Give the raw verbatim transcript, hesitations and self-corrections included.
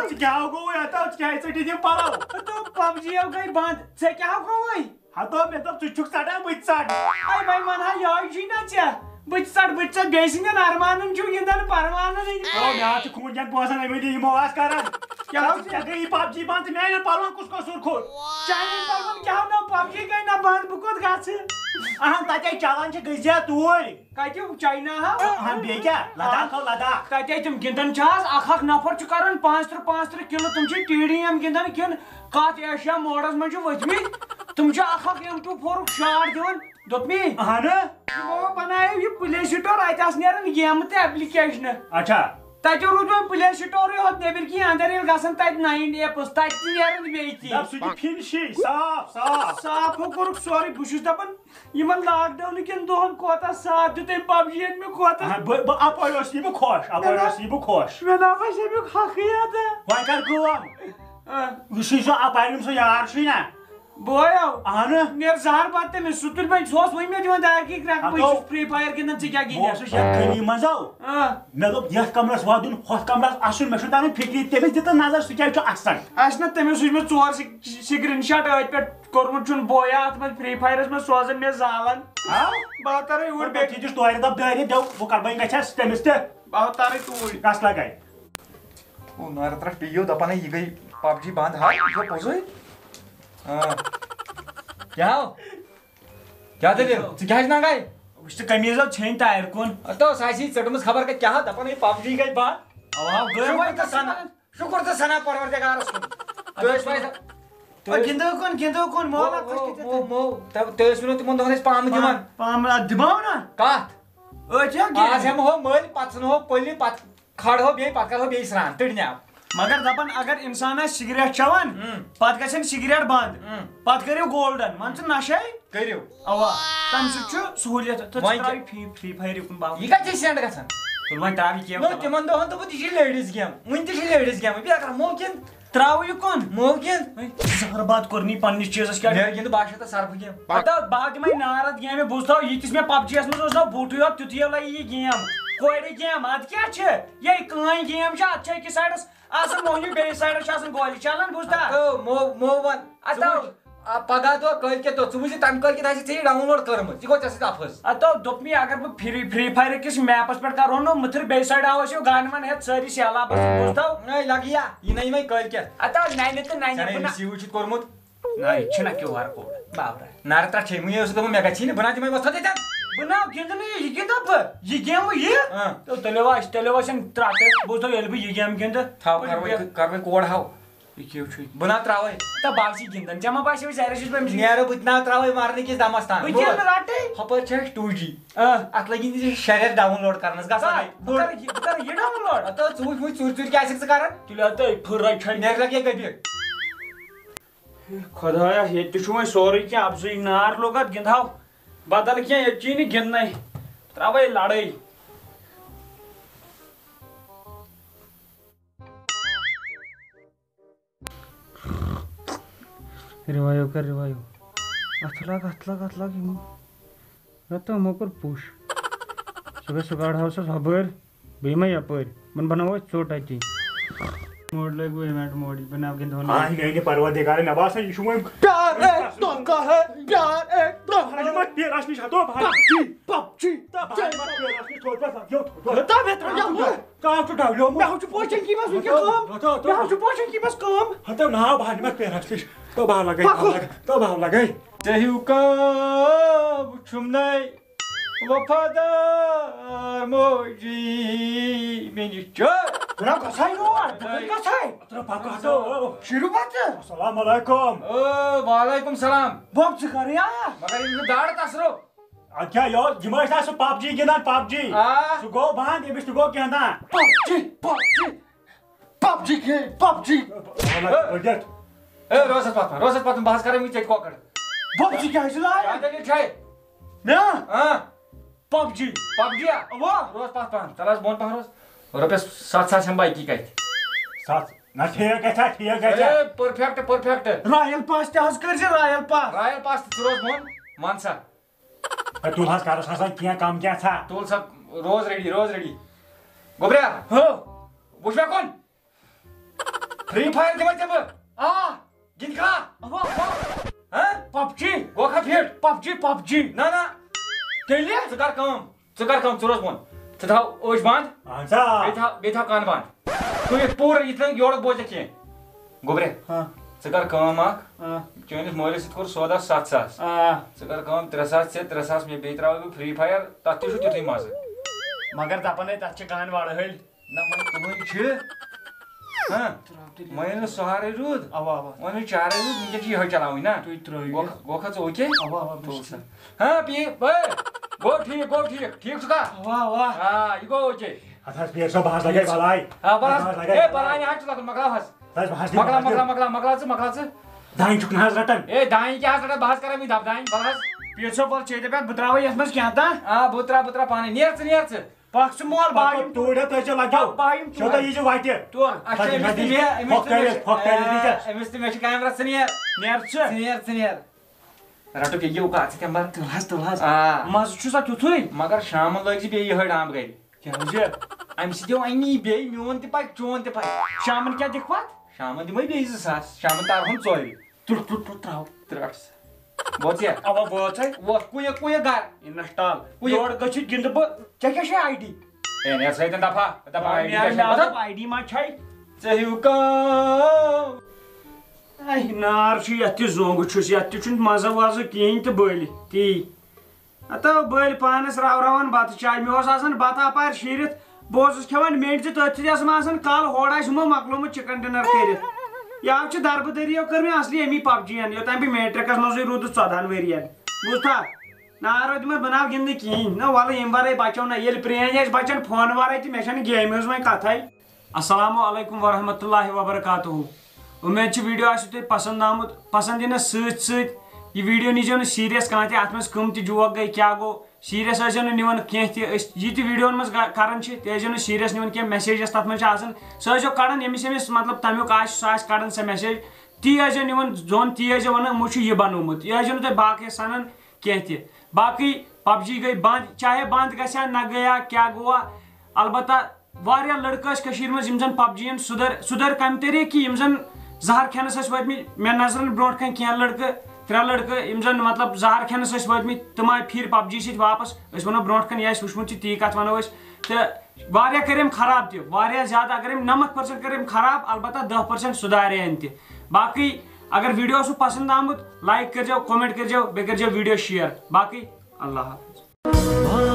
ژٕ کیٛاہ گوٚوُے ہتو؟ ژٕ کیٛازِ ژٔٹِتھ یِم پلو؟ ہتو، پب جی یو گٔے بند، ژےٚ کیٛاہ گوٚوُے؟ ہتو، مےٚ دوٚپ ژٕ چھُکھ ژٹان، بہٕ تہِ ژٹہٕ۔ اے، وۄنۍ ونہٕ ہا، یہے چھُے نا ژےٚ، بہٕ تہِ ژٹہٕ، بہٕ تہِ ژٹہٕ، بیٚیہِ سٕنٛدٮ۪ن ارمانن چھُو گِنٛدان پروانن ہٕنٛدۍ۔ او، مےٚ حظ چھُ خوٗن چٮ۪ن بوزان، أمۍ ؤنۍ یہِ یِمو آز کران۔ کیٛاہ حظ؟ ژےٚ گٔیی پب جی بند تہٕ میانٮ۪ن پلون کُس قصوٗر کھوٚت؟ چانٮ۪ن پلون کیٛاہ ہو نہ، پب جی گٔے نہ بند، بہٕ کوٚت گژھٕ؟ اہن، تتے چلان چھِ، گٔژھۍ زِ ہا توٗرۍ۔ کتہِ؟ چاینا ہا؟ اہن، بیٚیہِ کیٛاہ؟ لداخ ہو، لداخ۔ تتے تِم گِنٛدان چھِ آز، اکھ اکھ نفر چھُ کران پانٛژھ ترٕٛہ پانٛژھ ترٕٛہ کِلوٗ، تِم چھِ ٹی ڈی ایم گِنٛدان کِنہٕ کتھ ایشیا موڈس منٛز چھِ ؤتھمٕتۍ؟ تِم چھِ اکھ اکھ ایم ٹو فورُک شاٹ دِوان۔ دوٚپمی، اہن۔ یِمو بنایو یہِ پلے سٹور، اتہِ آسہٕ نیران گیمہٕ تہٕ ایپلیکیشنہٕ۔ اچھا۔ تتہِ روٗد وۄنۍ پلے سٹورٕے ہوت، نیٚبٕرۍ کِنۍ اندر ییٚلہِ گژھان، تتہِ ناین ایپس، تتہِ تہِ نیران بیٚیہِ تہِ۔ دپ، سُہ چھُ فنشی، صاف، صاف۔ صاف ہو کوٚرُکھ سورُے۔ بہٕ چھُس دپان، یِمن لاک ڈاونہٕ کٮ۪ن دۄہن کوتاہ ساتھ دیُت أمۍ پب جی یَن مےٚ کوتاہ۔ اہن، بہٕ، بہٕ، اپٲرۍ اوس یہِ بہٕ خۄش، اپٲرۍ مےٚ نا-، اوس یہِ بہٕ خۄش۔ مےٚ نا باسہِ اَمیُک حقٕے ادا۔ وۄنۍ کر کٲم۔ آ۔ یُس یہِ سُہ اپارِ یِم سُہ یار چھُے نا۔ بوے آو۔ اہن۔ نیر زہر بد تٔمِس، سُہ تُلہِ وۄنۍ، سُہ اوس وۄنۍ مےٚ دِوان دارِ کِنۍ کرٛٮ۪کہٕ، بہٕ ہتو۔ چھُس Free Fire گِنٛدان، ژٕ کیٛاہ بہٕ گِنٛدکھ؟ اوسُس یتھ گلی منٛز او۔ آ۔ مےٚ دوٚپ یتھ کمرس وۄدُن، ہۄتھ کمرس اژُن، مےٚ چھُنہٕ تران فکرِ، تٔمِس دِ تہٕ نظر سُہ کیٛازِ چھُ اسان۔ اسہِ نا تٔمِس وٕچھ مےٚ ژور سِک-، screenshot أتھۍ پٮ۪ٹھ۔ کوٚرمُت چھُن بویا اتھ منٛز Free Fire منٛز سوزان مےٚ زالن۔ ہاو؟ بہٕ ہا ترے اوٗرۍ بیٚیہِ۔ ژٕ دِس تورِ دب دٲرِتھ، دٮ۪و، بہٕ کر وۄنۍ گژھِ ہس تٔمِس تہِ۔ بہٕ ہا ترے توٗرۍ۔ کس لگے؟ او، نارٕ ترٛٹھ پیٚیو، دپان ہے، یہِ گٔے پب جی بنٛد۔ ہا، یہِ چھا پوٚزُے؟ آ۔ کیٛاہ ہو؟ کیٛاہ دٔلیٖل؟ ژٕ کیٛازِ ننٛگے؟ وٕچھ تہٕ، قمیٖض ہو ژھیٚنۍ تارِ کُن۔ ہتو، سۄ آسہِ یہِ ژٔٹمٕژ خبر کتہِ، کیٛاہ ہو؟ دپان ہے، پب جی گٔے بنٛد۔ اوا، ہو، گٔے شُکر وۄنۍ تہٕ تہٕ سنان۔ شُکر تہٕ ثنا پروردگارس کُن۔ تُہۍ ٲسۍ وۄنۍ او، گِنٛدو کُن، گِنٛدو کُن، مو، مو، مو، تُہۍ، تُہۍ ٲسۍ وُنہِ تِمن دۄہن أسۍ پامہٕ دِوان۔ پام، پام، اَتھ دِمو نا؟ کتھ؟ أتھۍ ہا آز گِنٛدو۔ ہٮ۪مہٕ ہو مٔلۍ، پتہٕ ژھٕنہو پٔلہِ، پتہٕ کھالہو بیٚیہِ، پتہٕ کرہو بیٚیہِ سرٛان، تٔڑۍ نٮ۪و۔ مگر دپان، اگر انسان آسہِ سگریٹ چٮ۪وان، ہُم۔ پتہٕ گژھن سگریٹ بنٛد، ہُم۔ پتہٕ کٔرِو گولڈن، مان ژٕ نشے۔ کٔرِو۔ اوا، تمہِ سۭتۍ چھُ سہوٗلیت۔ تہٕ ژٕ وۄنۍ ترٛاو کیٛاہ؟ یہِ فری، فری فایر یُکُن باو۔ یہِ کتہِ چھِ سینڈ گژھان؟ تُل وۄنۍ ترٛاو یہِ کیب نو، تباہ۔ تِمن دۄہن دوٚپُت، یہِ چھِ لیڈیز گیم، وٕنہِ تہِ چھِ لیڈیز گیم، بیٚیہِ اگر موکِن۔ ترٛاو یہِ کُن۔ موکِن۔ ہے، زہر باد کوٚر نہٕ یہِ پننِس چیٖزس کیٛاہ؟ مےٚ گِنٛد بہٕ ہا چھُس تتھ سرفہٕ گیم۔ پتہٕ بہٕ ہا دِمے نار اتھ گیمہِ، بوٗزتھو، یہِ تہِ چھِ مےٚ پب جی یس منٛز اوس نا بوٗٹھٕے یوت، تیُتھُے یہِ لگہِ یہِ گیم۔ کورِ گیم، ادٕ کیٛاہ چھِ؟ یہِ کٕہٕنۍ گیم چھِ، اتھ چھِ أکِس سایڈس آسان موہنیو، بیٚیِس سایڈس چھِ آسان گولہِ چلان، بوٗزتھا؟ اتھو، مو، مو ون۔ اتھو۔ ژٕ وٕچھ، آ، پگاہ دۄہ، کٲلۍ کٮ۪تھ دۄہ، ژٕ وٕچھ زِ تَمہِ کٲلۍ کٮ۪تھ آسہِ ژےٚ یہِ ڈاوُن لوڈ کٔرمٕژ، یہِ گوٚو ژےٚ سۭتۍ اَپُز۔ اتھو دوٚپ مےٚ، اگر بہٕ فری، فری فایر کِس میپس پٮ۪ٹھ کرو نہٕ مٕتھٕر، بیٚیہِ سایڈٕ آو اَسہِ یہِ گانہٕ وانہٕ ہٮ۪تھ سٲری سیلابس، بوٗزتھو؟ ہے، لگہِ یا، یہِ نَے یِمے کٲلۍ کٮ۪تھ۔ اتھو، نَنہِ تہٕ نَنہِ، ژےٚ نَے بہٕ نہ، رِسیٖو چھُتھ کوٚرمُت۔ نہ، یہِ چھُنہ کیو آر کوڈ، بابرا۔ نارٕ ترٛٹھ چھے، وٕنہِ اوسُکھ دوٚپمُت مےٚ گژھِ نہٕ، بہٕ نہ دِمے وۄتھا تَتٮ۪ن۔ بہٕ نہ گِنٛدٕ نہٕ یہِ، یہِ گِنٛدٕ بہٕ۔ یہِ گیم وۄنۍ یہِ؟ اۭں۔ تہٕ تیٚلہِ وَسہِ، تیٚلہِ وَسن ترٛٹھ۔ بوٗزتھو، ییٚلہِ بہٕ یہِ گیم گِنٛدٕ، ہاو، وۄنۍ کر وۄنۍ، بہٕ کر وۄنۍ کوڈ ہاو۔ یہِ کیٛاہ چھُے؟ بہٕ نا ترٛاوَے۔ تہٕ بہٕ ہا چھُس گِنٛدان۔ ژےٚ ما باسیوٕے زہرِ چھُس بہٕ أمِس نیرٕ بہٕ تہِ نا ترٛاوَے مَرنہٕ کِس دَمَس تام۔ بہٕ گِنٛدٕ رَٹٕے۔ ہُپٲرۍ چھِ اَسہِ ٹوٗ جی۔ آ۔ اَتھ لَگہِ نہٕ ژےٚ شےٚ رٮ۪تھ ڈاوُن لوڈ کَرنَس۔ گژھ سا، اَدَے۔ بہٕ کَرٕ یہِ، بہٕ کَرٕ یہِ ڈاوُن لوڈ۔ اَدٕ ژٕ وٕچھ، وٕچھ، ژوٗرِ ژوٗرِ کیٛاہ آسَکھ ژٕ کَران؟ تُلہِ اَدٕ پھٕر رَٹہِ چھَے۔ نیرِ لَگہِ یہِ گَبہِ۔ خۄدایا، ییٚتہِ تہِ چھُ وۄنۍ سورُے کینٛہہ اَپزُے۔ نار لوٚگ اَتھ، گِنٛدہاو بدل کینٛہہ، ییٚتہِ چھُے نہٕ گِنٛدنَے۔ ترٛاوَے لَڑٲے۔ رِوایِو کر، رِوایِو۔ اَتھ لاگ، اَتھ لاگ، اَتھ لاگ یِمو۔ رَتو یِمو کوٚر پُش۔ صُبحٲے سُہ گاڈٕ ہاوسَس ہۄپٲرۍ، بیٚیہِ ما یَپٲرۍ؟ یِمَن بَناوو أسۍ ژوٚٹ اَتی۔ موڈ لٲگِو ایوینٹ موڈ، یہِ بَناو گِنٛدو نہٕ۔ آے میٛانہِ پروردگار، مےٚ باسان یہِ چھُ وۄنۍ پیار ایک دھوکہ ہے، پیار ایک دھوکہ ہے۔ بہٕ ہا نِمَتھ پیرَس نِش ہَتو بہٕ ہا۔ پَب جی، پَب جی۔ تہٕ بہٕ ہا نِمَتھ پیرَس نِش تھوٚد پَتھ، یَتھ یوٚت تھوٚد۔ ہتا مےٚ ترٛٲو یَوٕ۔ کانٛہہ چھُ ڈَولیومُت۔ مےٚ حظ چھُ پوشن کی بس وٕنکٮ۪ن کٲم۔ ہتو، ہتو۔ مےٚ حظ چھُ پوشن کی بس کٲم۔ ہتو، ناو بہٕ ہا نِمَتھ پیرَس نِش۔ تو بہٕ ہا لَگَے، پَکو۔ تو بہٕ ہا لَگَے۔ ژےٚ ہیوٗ کانٛہہ وٕچھُم نَے وفادار موجی مےٚ نِش چھُ۔ جناب، گژھَے یور، بہٕ کَتہِ گژھَے؟ ترٛا پَکو ہتو۔ شروٗع پَتہٕ۔ السلام علیکم۔ او، وعلیکم سلام۔ بَب، ژٕ کَرٕے آیا؟ مگر یہِ چھُ داڑٕ تَسرو۔ اَدٕ کیٛاہ، یہِ اوس، یِم ٲسۍ نا سُہ پب جی گِنٛدان، پب جی۔ آ۔ سُہ گوٚو بنٛد، أمِس تہِ گوٚو کینٛہہ تام۔ پب جی، پب جی، پب جی گیم، پب جی۔ پٔرِتھ۔ اے، روز حظ پتھ پہن، روز حظ پتھ پہن، بہٕ حظ کرٕ وٕنہِ ژےٚ تہِ کۄکر۔ پب جی کیٛاہ چھِ لاگان؟ کیٛاہ دٔلیٖل چھے؟ مےٚ؟ آ۔ پب جی۔ پب جی ہا؟ اوا۔ روز پتھ پہن، تَلہٕ حظ بۄن پہن روز۔ رۄپیَس ستھ ساس ہٮ۪مہٕ بہٕ أکی کَتھِ۔ ستھ؟ نہ، ٹھیٖک گژھِ ہا، ٹھیٖک گژھِ ہا۔ A, perfect, perfect. رایل پاس تہِ حظ کٔرۍ زِ، رایل پاس۔ رایل پاس تہِ ژٕ روز بۄن، وَن سا۔ ہے، تُل حظ، کَرُس حظ وۄنۍ کینٛہہ کَم کینٛہہ ژھا۔ تُل سا، روز ریڈی، روز ریڈی۔ گوٚبریا۔ ہو۔ وٕچھ مےٚ کُن۔ فری فایر دِمے ژےٚ بہٕ۔ آ۔ گِنٛدکھا؟ اوا، اوا۔ ہہ؟ پب جی۔ گوکھا فِٹ؟ پب جی، پب جی۔ نہ، نہ۔ تیٚلہِ؟ ژٕ کر کٲم، ژٕ کر کٲم، ژٕ روز بۄن۔ ژٕ تھاو أچھ بنٛد۔ اہن سا۔ بیٚیہِ تھاو، بیٚیہِ تھاو کن بنٛد۔ ژٕ یہِ پوٗرٕ یِتھ نہٕ یورُک بوزکھ کینٛہہ۔ گوٚبرے، ہاں۔ ژٕ کر کٲم اکھ۔ ہاں۔ چٲنِس مٲلِس سۭتۍ کوٚر سودا ستھ ساس۔ آ۔ ژٕ کر کٲم، ترٛےٚ ساس ژےٚ، ترٛےٚ ساس مےٚ، بیٚیہِ ترٛاوَے بہٕ فری فایر، تتھ تہِ چھُ تیُتھُے مزٕ۔ مگر دپان ہے، تتھ چھِ گانہٕ وڑٕ ہٕلۍ۔ نہ، وۄنۍ تُلٕنۍ چھِ۔ ہاں۔ ترٛاو تیٚلہِ۔ وۄنۍ ییٚلہِ نہٕ سہارٕے روٗد، اوا، اوا۔ وۄنۍ ییٚلہِ چارٕے روٗد، وٕنکٮ۪ن چھِ یِہوٚے چلاوٕنۍ نا۔ تُہۍ ترٛٲیِو۔ گوٚو، گوٚو کھا ژٕ اوکے؟ اوا، اوا، بہٕ تُل چھُس سا۔ ٹھیٖک۔ ہاں، پی، اے، گوٚو ٹھیٖک، ٹھیٖک چھُکھا؟ اوا، اوا۔ آ، یہِ گوٚو اوکے۔ ہتہٕ حظ، پیٖر صٲب، بہٕ حظ لگے بلاے۔ آ، بہٕ حظ، بہٕ حظ لگے اے، بلاے۔ بلاے نہ حظ چھُ لگان، مۄکلاو حظ۔ بہٕ حظ، بہٕ حظ دِمہٕ، مۄکلاو، بہٕ حظ دِمہٕ۔ مۄکلاو، مۄکلاو ژٕ، مۄکلاو ژٕ۔ دانہِ چھُکھ نہ حظ رٹان؟ اے، دانہِ کیٛاہ حظ رٹان؟ بہٕ حظ کران وٕنہِ دب دانہِ، بہٕ حظ۔ پیٖر صٲب، وَلہٕ ژےٚ تہِ پٮ۪ٹھ، بہٕ ترٛاوَے یَتھ منٛز کینٛہہ تام۔ آ، بہٕ ترٛاو، بہٕ ترٛاو پانے۔ نیر ژٕ، نیر ژٕ۔ پکھ ژٕ مول، بہٕ پکو یِمہٕ توٗرۍ۔ توٗرۍ، ہا، تۄہہِ چھا لگیو؟ بہٕ، بہٕ یِمہٕ شو توٗرۍ۔ تۄہہِ یہِ چھِ وتہِ۔ تُل۔ اچھا، أمِس تہِ مےٚ، أمِس پھۄکھ تہِ مےٚ کٔرِتھ، چھِ، پھۄکھ کٔرِتھ یہِ کیٛاہ؟ آ، أمِس تہِ مےٚ چھِ کیمرہ، ژٕ نیر۔ نیر ژٕ۔ ژٕ نیر، ژٕ نیر۔ رٹو کیٛاہ یہِ اوقات ژٕ تَمہِ بَرٕ؟ تُل حظ، تُل حظ۔ آ۔ مَزٕ چھُ سا تیُتھُے۔ مگر شامَن لٲگۍ زِ بیٚیہِ یِہوٚے ڈامب گَرِ۔ کیٛازِ؟ اَمہِ سۭتۍ یِوان اَمی بیٚیہِ میون تہِ پَکہِ، چون تہِ پَکہِ۔ شامَن کیٛاہ دِکھ پَتہٕ؟ شامَن دِمَے بیٚیہِ زٕ ساس، شامَن تارہون ژورِ۔ تُل، تُل، تُل، ترٛاو۔ ترٛٹھ سا۔ ووت ژےٚ؟ اَوا، وٲژ ہے۔ ووت، کُنہِ، کُنہِ گَر۔ اِنَسٹال۔ کُنہِ۔ یورٕ گٔژھِتھ گِنٛدٕ بہٕ۔ ژےٚ کیٛاہ چھےٚ آی ڈی؟ ہے، نیر سا ییٚتٮ۪ن دَفا، دَپان آی ڈی مےٚ کیٛاہ چھےٚ؟ مےٚ مطلب؟ آی ڈی ما چھے؟ ژےٚ ہیوٗ کانٛہہ۔ اے، نار چھُ یَتھ تہِ زوٚنٛگ چھُس، یَتھ تہِ چھُنہٕ مَزٕ وَزٕ کِہیٖنۍ تہٕ بٔلۍ تی۔ ہتو بٔلۍ پانس راو راوان بتہٕ چاے۔ مےٚ اوس آسان بتہٕ اپارِ شیٖرِتھ، بہٕ اوسُس کھٮ۪وان مینٛڈ تہِ تٔتھۍ سۭتۍ ٲسٕم آسان کل ہورٕ آسہِ یِمو مۄکلومُت چکن ڈنر کٔرِتھ۔ یاو چھِ دربہٕ دٔری یو کٔر مےٚ اصلی امی پب جی ین، یوٚتام بہٕ میٹرکس منٛزٕے روٗدُس ژۄدہن ؤرین۔ بوٗزتھا؟ نارو تِمن بناو گِنٛدنہٕ کِہیٖنۍ۔ نہ وَلہٕ ییٚمہِ ورٲے بچو نہ، ییٚلہِ پرٛٲنۍ ٲسۍ بچن فون ورٲے تہِ مےٚ چھَنہٕ گیمہِ ہٕنٛز وۄنۍ کتھے۔ السلام علیکم ورحمۃ اللہ وبرکاتہ۔ امید چھِ ویڈیو آسہِ تۄہہِ پسند آمُت۔ پسند یِنس سۭتۍ سۭتۍ یہِ ویڈیو نیٖزیو نہٕ سیریس کانٛہہ تہِ، اتھ منٛز کٕم تہِ جوک گٔے، کیٛاہ گوٚو، سیریس ٲسۍزیو نہٕ نِوان کینٛہہ تہِ۔ أسۍ یہِ تہِ ویڈیون منٛز گا-، کران چھِ، تہِ ٲسۍزیو نہٕ سیریس نِوان کینٛہہ۔ میسیج یۄس تتھ منٛز چھِ آسان، سۄ ٲسۍزیو کڑان، ییٚمِس ییٚمِس مطلب تمیُک آسہِ، سُہ آسہِ کڑان سۄ میسیج۔ تی ٲسۍزیو نِوان زوٚن، تی ٲسۍزیو ونان، یِمو چھُ یہِ بنوومُت۔ یہِ ٲسۍزیو نہٕ تُہۍ باقٕے سنان کینٛہہ تہِ۔ باقٕے پب جی گٔے بنٛد، چاہے بنٛد گژھِ ہا نہ گٔیا، کیٛاہ گوٚوا، البتہ واریاہ لڑکہٕ ٲسۍ کٔشیٖرِ منٛز یِم زن پب جی ین سُدھر، سُدھر کمہِ طریٖقہٕ کہِ یِم زن زہر کھٮ۪نس ٲسۍ وٲتمٕتۍ، مےٚ نظرن برونٛٹھ کنہِ کینٛہہ لڑکہٕ، ترٛےٚ لڑکہٕ یِم زن مطلب زہر کھٮ۪نس ٲسۍ وٲتمٕتۍ، تِم آیہِ پھیٖرۍ پب جی سۭتۍ واپس۔ أسۍ ونو برونٛٹھ کنہِ یہِ آسہِ وٕچھمُت تہِ، تی کتھ ونو أسۍ۔ تہٕ واریاہ کٔرۍ أمۍ خراب تہِ، واریاہ زیادٕ۔ اگر أمۍ نَمَتھ پٔرسَنٛٹ کٔرۍ أمۍ خراب، البتہ دَہ پٔرسَنٛٹ سُدھارے أمۍ تہِ۔ باقٕے اگر ویڈیو اوسوٕ پسنٛد آمُت، لایک کٔرۍزیو، کمنٹ کٔرۍزیو، بیٚیہِ کٔرۍزیو ویڈیو شیئر۔ باقٕے اللہ حافظ۔